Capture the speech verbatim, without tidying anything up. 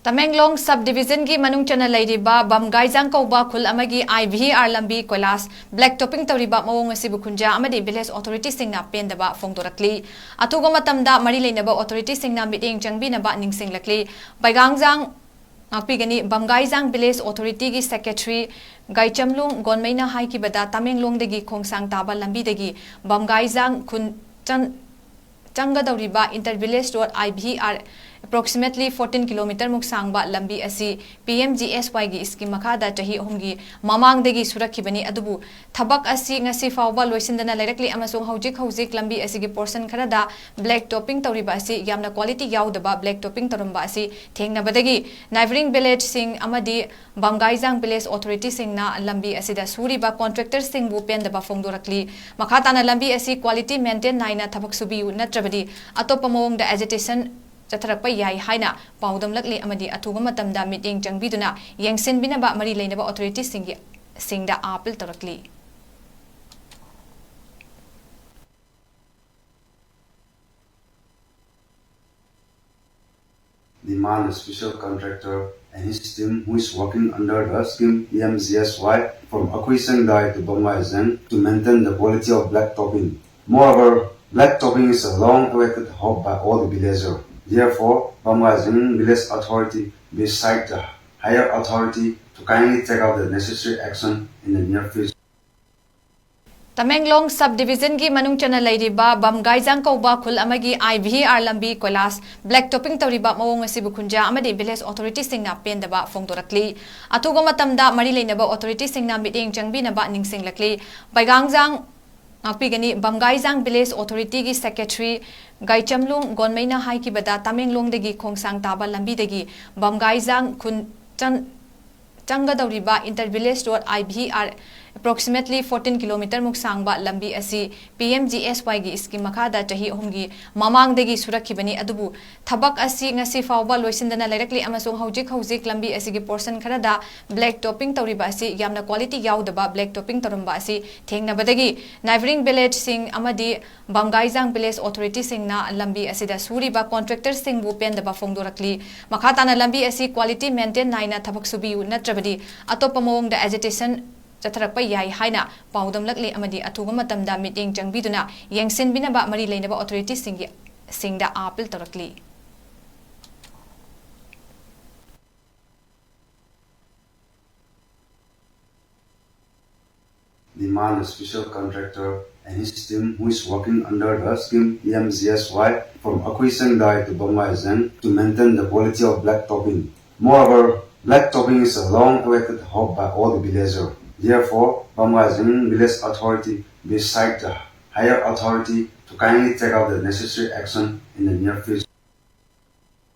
Tamenglong sub ꯗꯤꯕꯤꯖꯟꯒꯤ ꯃꯅꯨꯡ ꯆꯟꯅ ꯂꯩꯔꯤꯕ ꯕꯝꯒꯥꯏꯖꯥꯡ ꯀꯧꯕ ꯈꯨꯜ ꯑꯃꯒꯤ I V R ꯂꯝꯕꯤ ꯀꯣꯏꯂꯥꯁ ꯕ꯭ꯂꯦꯛ ꯇꯣꯄꯤꯡ ꯇꯧꯔꯤꯕ ꯃꯑꯣꯡ ꯑꯁꯤꯕꯨ ꯈꯨꯟꯖꯥ ꯑꯃꯗꯤ ꯚꯤꯂꯦꯖ ꯑꯣꯊꯣꯔꯤꯇꯤꯁꯤꯡꯅ ꯄꯦꯟꯗꯕ ꯐꯣꯡꯗꯣꯔꯛꯂꯤ꯫ ꯑꯊꯨꯕ ꯃꯇꯝꯗ ꯃꯔꯤ ꯂꯩꯅꯕ ꯑꯣꯊꯣꯔꯤꯇꯤꯁꯤꯡꯅ ꯃꯤꯠꯌꯦꯡ ꯆꯪꯕꯤꯅꯕ ꯅꯤꯡꯁꯤꯡꯂꯛꯂꯤ꯫ ꯕꯩꯒꯥꯡꯖꯥꯡ ꯉꯥꯛꯄꯤꯒꯅꯤ꯫ ꯕꯝꯒꯥꯏꯖꯥꯡ ꯚꯤꯂꯦꯖ ꯑꯣꯊꯣꯔꯤꯇꯤꯒꯤ ꯁꯦꯀ꯭ꯔꯦꯇꯔꯤ ꯒꯥꯏꯆꯝꯂꯨꯡ ꯒꯣꯟꯃꯩꯅ ꯍꯥꯏꯈꯤꯕꯗ, ꯇꯃꯦꯡꯂꯣꯡꯗꯒꯤ ꯈꯣꯡꯁꯥꯡ ꯇꯥꯕ ꯂꯝꯕꯤꯗꯒꯤ ꯕꯝꯒꯥꯏꯖꯥꯡ ꯈꯨꯟ ꯆꯪ-, ꯆꯪꯒꯗꯧꯔꯤꯕ inter village road, I V R, approximately fourteen kilometer ꯃꯨꯛ ꯁꯥꯡꯕ ꯂꯝꯕꯤ ꯑꯁꯤ P M G S Y ꯒꯤ ꯁ꯭ꯀꯤꯝ ꯃꯈꯥꯗ ꯆꯍꯤ ꯑꯍꯨꯝꯒꯤ ꯃꯃꯥꯡꯗꯒꯤ ꯁꯨꯔꯛꯈꯤꯕꯅꯤ, ꯑꯗꯨꯕꯨ ꯊꯕꯛ ꯑꯁꯤ ꯉꯁꯤ ꯐꯥꯎꯕ ꯂꯣꯏꯁꯤꯟꯗꯅ ꯂꯩꯔꯛꯂꯤ, ꯑꯃꯁꯨꯡ ꯍꯧꯖꯤꯛ ꯍꯧꯖꯤꯛ ꯂꯝꯕꯤ ꯑꯁꯤꯒꯤ ꯄꯣꯔꯁꯟ ꯈꯔꯗ ꯕ꯭ꯂꯦꯛ ꯇꯣꯄꯤꯡ ꯇꯧꯔꯤꯕ ꯑꯁꯤ ꯌꯥꯝꯅ ꯀ꯭ꯋꯥꯂꯤꯇꯤ ꯌꯥꯎꯗꯕ ꯕ꯭ꯂꯦꯛ ꯇꯣꯄꯤꯡ ꯇꯧꯔꯝꯕ ꯑꯁꯤ ꯊꯦꯡꯅꯕꯗꯒꯤ ꯅꯥꯏꯕꯔꯤꯡ ꯚꯤꯂꯦꯖꯁꯤꯡ ꯑꯃꯗꯤ ꯕꯝꯒꯥꯏꯖꯥꯡ ꯚꯤꯂꯦꯖ ꯑꯣꯊꯣꯔꯤꯇꯤꯁꯤꯡꯅ ꯂꯝꯕꯤ ꯑꯁꯤꯗ ꯁꯨꯔꯤꯕ ꯀꯣꯟꯇ꯭ꯔꯦꯛꯇꯔꯁꯤꯡꯕꯨ ꯄꯦꯟꯗꯕ ꯐꯣꯡꯗꯣꯔꯛꯂꯤ꯫ ꯃꯈꯥ ꯇꯥꯅ ꯂꯝꯕꯤ ꯑꯁꯤ ꯀ꯭ꯋꯥꯂꯤꯇꯤ ꯃꯦꯟꯇꯦꯟ ꯅꯥꯏꯅ ꯊꯕꯛ ꯁꯨꯕꯤꯌꯨ, ꯅꯠꯇ꯭ꯔꯕꯗꯤ ꯑꯇꯣꯞꯄ ꯃꯑꯣꯡꯗ ꯑꯦꯖꯤꯇꯦꯁꯟ ꯆꯠꯊꯔꯛꯄ ꯌꯥꯏ ꯍꯥꯏꯅ ꯄꯥꯎꯗꯝꯂꯛꯂꯤ, ꯑꯃꯗꯤ ꯑꯊꯨꯕ ꯃꯇꯝꯗ ꯃꯤꯠꯌꯦꯡ ꯆꯪꯕꯤꯗꯨꯅ ꯌꯦꯡꯁꯤꯟꯕꯤꯅꯕ ꯃꯔꯤ ꯂꯩꯅꯕ ꯑꯣꯊꯣꯔꯤꯇꯤꯁꯤꯡꯒꯤ, ꯁꯤꯡꯗ appeal ꯇꯧꯔꯛꯂꯤ꯫ Demand a special contractor and his team who is working under the scheme P M G S Y from Akhuisengdai to Bamgaizeng to maintain the quality of black topping. Moreover, black topping is a long-awaited hope by all the villagers. Therefore, Bamgaizeng Village Authority beside the higher authority to kindly take out the necessary action in the near future. Tamenglong sub ꯗꯤꯕꯤꯖꯟꯒꯤ ꯃꯅꯨꯡ ꯆꯟꯅ ꯂꯩꯔꯤꯕ ꯕꯝꯒꯥꯏꯖꯥꯡ ꯀꯧꯕ ꯈꯨꯜ ꯑꯃꯒꯤ I V R ꯂꯝꯕꯤ ꯀꯣꯏꯂꯥꯁ black topping ꯇꯧꯔꯤꯕ ꯃꯑꯣꯡ ꯑꯁꯤꯕꯨ ꯈꯨꯟꯖꯥ ꯑꯃꯗꯤ ꯚꯤꯂꯦꯖ ꯑꯣꯊꯣꯔꯤꯇꯤꯁꯤꯡꯅ ꯄꯦꯟꯗꯕ ꯐꯣꯡꯗꯣꯔꯛꯂꯤ꯫ ꯑꯊꯨꯕ ꯃꯇꯝꯗ ꯃꯔꯤ ꯂꯩꯅꯕ ꯑꯣꯊꯣꯔꯤꯇꯤꯁꯤꯡꯅ ꯃꯤꯠꯌꯦꯡ ꯆꯪꯕꯤꯅꯕ ꯅꯤꯡꯁꯤꯡꯂꯛꯂꯤ꯫ ꯕꯩꯒꯥꯡꯖꯥꯡ ꯉꯥꯛꯄꯤꯒꯅꯤ꯫ ꯕꯝꯒꯥꯏꯖꯥꯡ ꯚꯤꯂꯦꯖ ꯑꯣꯊꯣꯔꯤꯇꯤꯒꯤ ꯁꯦꯀ꯭ꯔꯦꯇꯔꯤ ꯒꯥꯏꯆꯝꯂꯨꯡ ꯒꯣꯟꯃꯩꯅ ꯍꯥꯏꯈꯤꯕꯗ, ꯇꯃꯦꯡꯂꯣꯡꯗꯒꯤ ꯈꯣꯡꯁꯥꯡ ꯇꯥꯕ ꯂꯝꯕꯤꯗꯒꯤ ꯕꯝꯒꯥꯏꯖꯥꯡ ꯈꯨꯟ ꯆꯪ-, ꯆꯪꯒꯗꯧꯔꯤꯕ inter village road, I V R, Approximately fourteen kilometer ꯃꯨꯛ ꯁꯥꯡꯕ ꯂꯝꯕꯤ ꯑꯁꯤ P M G S Y ꯒꯤ scheme ꯃꯈꯥꯗ ꯆꯍꯤ ꯑꯍꯨꯝꯒꯤ ꯃꯃꯥꯡꯗꯒꯤ ꯁꯨꯔꯛꯈꯤꯕꯅꯤ, ꯑꯗꯨꯕꯨ ꯊꯕꯛ ꯑꯁꯤ ꯉꯁꯤ ꯐꯥꯎꯕ ꯂꯣꯏꯁꯤꯟꯗꯅ ꯂꯩꯔꯛꯂꯤ, ꯑꯃꯁꯨꯡ ꯍꯧꯖꯤꯛ ꯍꯧꯖꯤꯛ ꯂꯝꯕꯤ ꯑꯁꯤꯒꯤ portion ꯈꯔꯗ black topping ꯇꯧꯔꯤꯕ ꯑꯁꯤ ꯌꯥꯝꯅ quality ꯌꯥꯎꯗꯕ black topping ꯇꯧꯔꯝꯕ ꯑꯁꯤ ꯊꯦꯡꯅꯕꯗꯒꯤ neighbouring village ꯁꯤꯡ ꯑꯃꯗꯤ ꯕꯝꯒꯥꯏꯖꯥꯡ village authority ꯁꯤꯡꯅ ꯂꯝꯕꯤ ꯑꯁꯤꯗ ꯁꯨꯔꯤꯕ contractor ꯁꯤꯡꯕꯨ ꯄꯦꯟꯗꯕ ꯐꯣꯡꯗꯣꯔꯛꯂꯤ꯫ ꯃꯈꯥ ꯇꯥꯅ ꯂꯝꯕꯤ ꯑꯁꯤ quality maintain ꯅꯥꯏꯅ ꯊꯕꯛ ꯁꯨꯕꯤꯌꯨ, ꯅꯠꯇ꯭ꯔꯕꯗꯤ ꯑꯇꯣꯞꯄ ꯃꯑꯣꯡꯗ agitation ꯆꯠꯊꯔꯛꯄ ꯌꯥꯏ ꯍꯥꯏꯅ ꯄꯥꯎꯗꯝꯂꯛꯂꯤ ꯑꯃꯗꯤ ꯑꯊꯨꯕ ꯃꯇꯝꯗ ꯃꯤꯠꯌꯦꯡ ꯆꯪꯕꯤꯗꯨꯅ ꯌꯦꯡꯁꯤꯟꯕꯤꯅꯕ ꯃꯔꯤ ꯂꯩꯅꯕ authority ꯁꯤꯡꯒꯤ, ꯁꯤꯡꯗ appeal ꯇꯧꯔꯛꯂꯤ꯫ Demand a special contractor and his team who is working under the scheme P M G S Y from Akui Sengdai to Bamngai Zeng to maintain the quality of black topping. Moreover, black topping is a long-awaited hope by all the villagers. Therefore, Bamngai Zeng Village Authority beside the higher authority to kindly take out the necessary action in the near future.